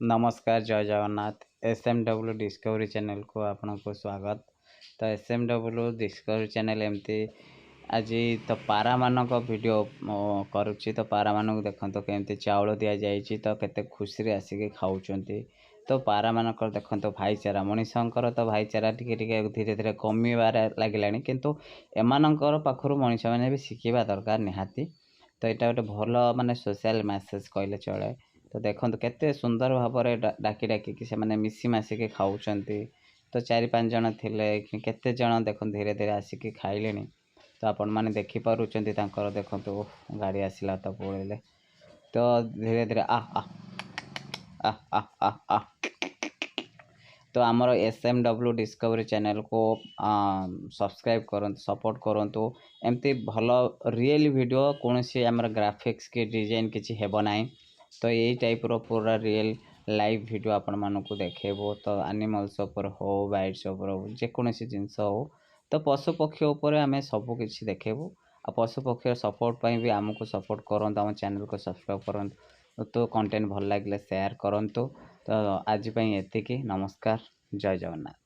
ନମସ୍କାର, ଜୟ Jagannath. S M W discovery ଚ୍ୟାନେଲକୁ ଆପଣଙ୍କୁ ସ୍ୱାଗତ। ତ S M W discovery channel ଏମିତି ଆଜି ତ ପାରାମାନଙ୍କ ଭିଡ଼ିଓ କରୁଛି। ତ ପାରାମାନଙ୍କୁ ଦେଖନ୍ତୁ, କେମିତି ଚାଉଳ ଦିଆଯାଇଛି, ତ କେତେ ଖୁସିରେ ଆସିକି ଖାଉଛନ୍ତି। ତ ପାରାମାନଙ୍କର ଦେଖନ୍ତୁ ଭାଇଚାରା। ମଣିଷଙ୍କର ତ ଭାଇଚାରା ଟିକେ ଟିକେ ଧୀରେ ଧୀରେ କମିବାରେ ଲାଗିଲାଣି, କିନ୍ତୁ ଏମାନଙ୍କର ପାଖରୁ ମଣିଷମାନେ ବି ଶିଖିବା ଦରକାର ନିହାତି। ତ ଏଇଟା ଗୋଟେ ଭଲ ମାନେ ସୋସିଆଲ ମେସେଜ କହିଲେ ଚଳେ। ତ ଦେଖନ୍ତୁ, କେତେ ସୁନ୍ଦର ଭାବରେ ଡାକି ଡାକିକି ସେମାନେ ମିଶି ମାସିକି ଖାଉଛନ୍ତି। ତ ଚାରି ପାଞ୍ଚ ଜଣ ଥିଲେ, କେତେ ଜଣ ଦେଖନ୍ତୁ ଧୀରେ ଧୀରେ ଆସିକି ଖାଇଲେଣି। ତ ଆପଣମାନେ ଦେଖିପାରୁଛନ୍ତି ତାଙ୍କର। ଦେଖନ୍ତୁ, ଗାଡ଼ି ଆସିଲା ତ ପଳେଇଲେ। ତ ଧୀରେ ଧୀରେ ଆ ଆ ଆ ଆ ଆ ଆ। ତ ଆମର ଏସ୍ ଏମ୍ ଡବ୍ଲ୍ୟୁ ଡିସ୍କଭରି ଚ୍ୟାନେଲକୁ ସବସ୍କ୍ରାଇବ୍ କରନ୍ତୁ, ସପୋର୍ଟ କରନ୍ତୁ। ଏମିତି ଭଲ ରିଏଲ୍ ଭିଡ଼ିଓ, କୌଣସି ଆମର ଗ୍ରାଫିକ୍ସ କି ଡିଜାଇନ୍ କିଛି ହେବ ନାହିଁ। ତ ଏଇ ଟାଇପ୍ର ପୁରା ରିଏଲ୍ ଲାଇଭ୍ ଭିଡ଼ିଓ ଆପଣମାନଙ୍କୁ ଦେଖେଇବୁ। ତ ଆନିମଲ୍ସ ଉପରେ ହଉ, ବାଇଟ୍ସ ଉପରେ ହଉ, ଯେକୌଣସି ଜିନିଷ ହଉ, ତ ପଶୁପକ୍ଷୀ ଉପରେ ଆମେ ସବୁ କିଛି ଦେଖେଇବୁ। ଆଉ ପଶୁପକ୍ଷୀର ସପୋର୍ଟ ପାଇଁ ବି ଆମକୁ ସପୋର୍ଟ କରନ୍ତୁ, ଆମ ଚ୍ୟାନେଲକୁ ସବସ୍କ୍ରାଇବ୍ କରନ୍ତୁ। ତ କଣ୍ଟେଣ୍ଟ ଭଲ ଲାଗିଲେ ସେୟାର କରନ୍ତୁ। ତ ଆଜି ପାଇଁ ଏତିକି। ନମସ୍କାର, ଜୟ ଜଗନ୍ନାଥ।